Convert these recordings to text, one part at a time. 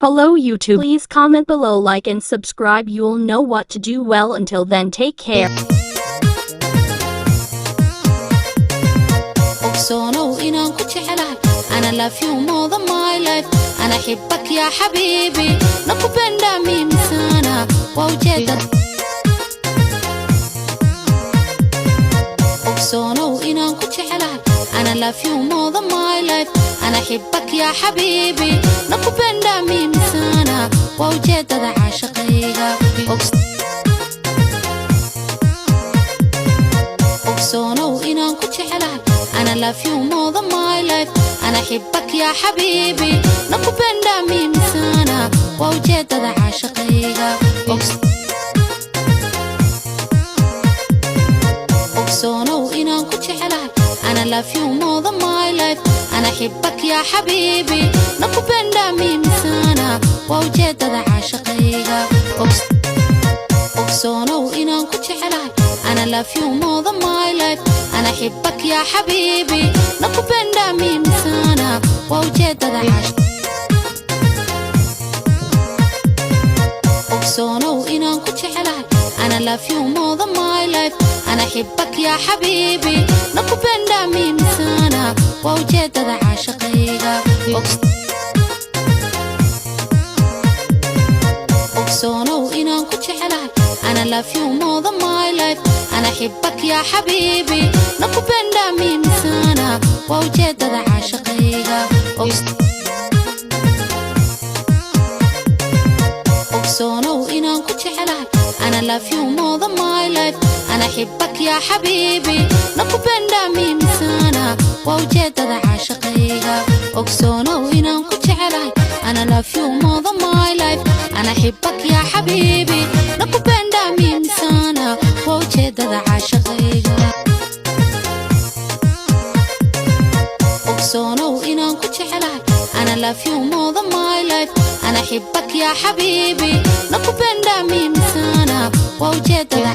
Hello YouTube. Please comment below, like and subscribe. You'll know what to do. Well, until then, take care. Ogsoonow inaan ku jecelahay. Ana love you more than my life. Ana xibak ya xabiibi, nakupenda mimi sana. Waa ujeedada. Ogsoonow inaan ku jecelahay. Ana love you more than my life. Ana xibak ya xabiibi, nakupenda mimi sana. Waa ujeedada caashaqayga. Ogsoonow inaan ku jecelahay. Ana love you more than my life. Ana xibak ya xabiibi, nakupenda mimi sana. Waa ujeedada caashaqayga. Ogsoonow inaan ku jecelahay. Ana love you more than my life. Ana xibak ya xabiibi, nakupenda mimi sana. Waa ujeedada caashaqayga. Ogsoonow inaan ku jecelahay. Ana love you more than my life. Ana xibak ya xabiibi, nakupenda mimi sana. Waa ujeedada caash. Ogsoonow inaan ku jecelahay. Ana love you more than my life. Ana xibak ya xabiibi, nakupenda mimi sana. Waa ujeedada caashaqayga. Ogsoonow inaan ku jecelahay. Ana love you more than my life. Ana xibak ya xabiibi, nakupenda mimi sana. Waa ujeedada caashaqayga. Ogsoonow inaan ku jecelahay. Ana love you more than my life. Ana xibak ya xabiibi, nakupenda mimi sana. Waa ujeedada caashaqayga. Ogsoonow inaan ku jecelahay. Ana love you more than my life. Ana xibak ya xabiibi, nakupenda mimi sana. Waa ujeedada caashaqayga. Ogsoonow inaan ku jecelahay. Ana love you more than my life. Ana xibak ya xabiibi, nakupenda mimi sana. Waa ujeedada.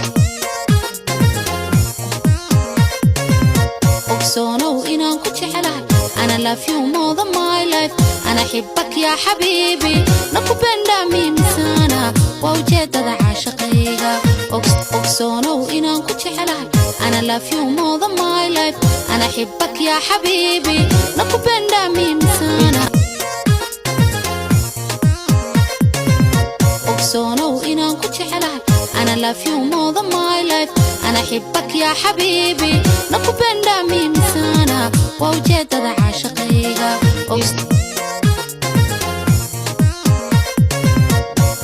Ogsoonow inaan ku jecelahay. Ana love you more than my life. Ana xibak ya xabiibi, nakupenda mimi sana. Waa ujeedada caashaqayga. Ogsoonow inaan ku jecelahay. Ana love you more than my life. Ana xibak ya xabiibi, nakupenda mimi sana. Ogsoonow inaan ku jecelahay. Ana love you more than my life. Ana xibak ya xabiibi, nakupenda mimi sana. Waa ujeedada caashaqayga.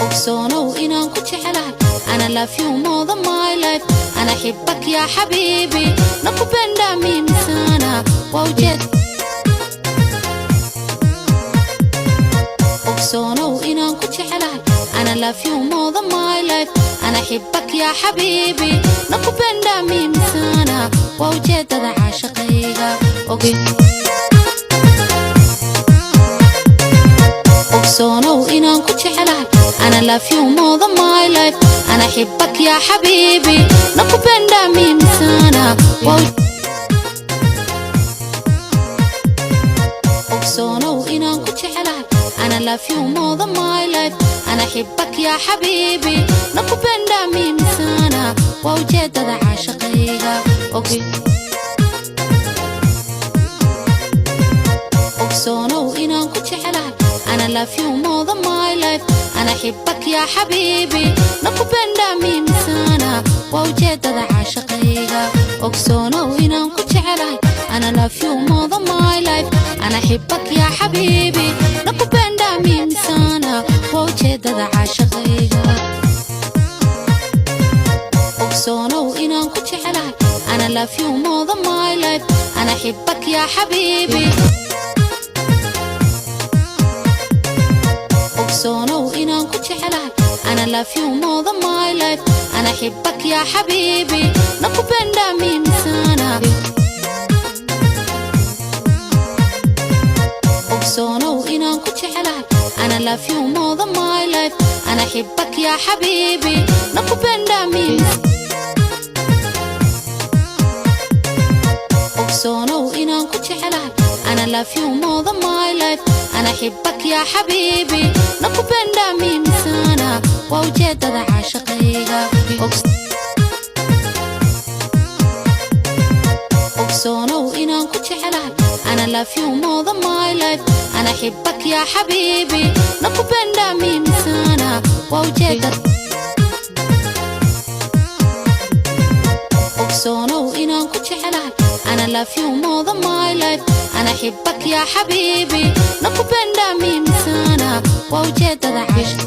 Ogsoonow inaan ku jecelahay. Ana love you more than my life. Ana xibak ya xabiibi, nakupenda mimi sana. Waa ujeed. Ogsoonow inaan ku jecelahay. Ana love you more than my life. Ana xibak ya xabiibi, nakupenda mimi sana. Waa ujeedada caashaqayga. Ogsoonow inaan ku jecelahay. Ana love you more than my life. Ana xibak ya xabiibi, nakupenda mimi sana. Waa ogsoonow inaan ku jecelahay. Ana love you more than my life. Ana xibak ya xabiibi, nakupenda mimi sana. Waa ujeedada caashaqayga. Ogsoonow inaan ku jecelahay. Ana love you more than my life. Ana xibak ya xabiibi, nakupenda mimi sana. Waa ujeedada caashaqayga. Ogsoonow inaan ku jecelahay. Ana love you more than my life. Ana xibak ya xabiibi, nakupenda mimi sana. Waa ujeedada caashaqayga. Ogsoonow inaan ku jecelahay. Ana love you more than my life. Ana xibak ya xabiibi. Ogsoonow inaan ku jecelahay. Ana love you more than my life. Ana xibak ya xabiibi, nakupenda mimi sana. Ogsoonow inaan ku jecelahay. Ana love you more than my life. Ana xibak ya xabiibi, nakupenda mimi. Ogsoonow inaan ku jecelahay. Ana love you more than my life. Ana xibak ya xabiibi, nakupenda Nakupenda mimi sana, waa ujeedada caashaqayga. Ogsoonow inaan ku jecelahay. Ana love you more than my life. Ana xibak yaa xabiibi. Nakupenda mimi sana, waa ujeedada. Ogsoonow inaan ku jecelahay. Ana love you more than my life. Ana xibak yaa xabiibi. Nakupenda mimi sana, waa ujeedada caasha.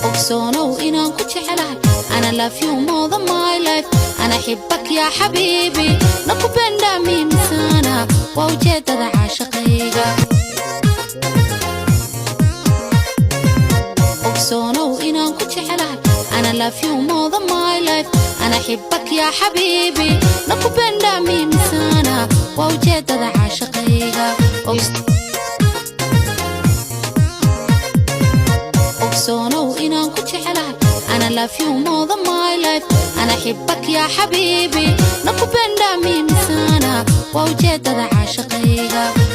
Ogsoonow inaan ku jecelahay. Ana love you more than my life. Ana xibak yaa xabiibi. Nakupenda mimi sana, waa ujeedada caashaqayga. Ogsoonow inaan ku jecelahay. Ana love you more than my life. Ana xibak yaa xabiibi. Nakupenda mimi sana, waa ujeedada caashaqayga. Ogsoonow inaan ku jecelahay. Ana love you more than my life. Ana xibak yaa xabiibi. Nakupenda mimi sana, waa ujeedada caashaqayga.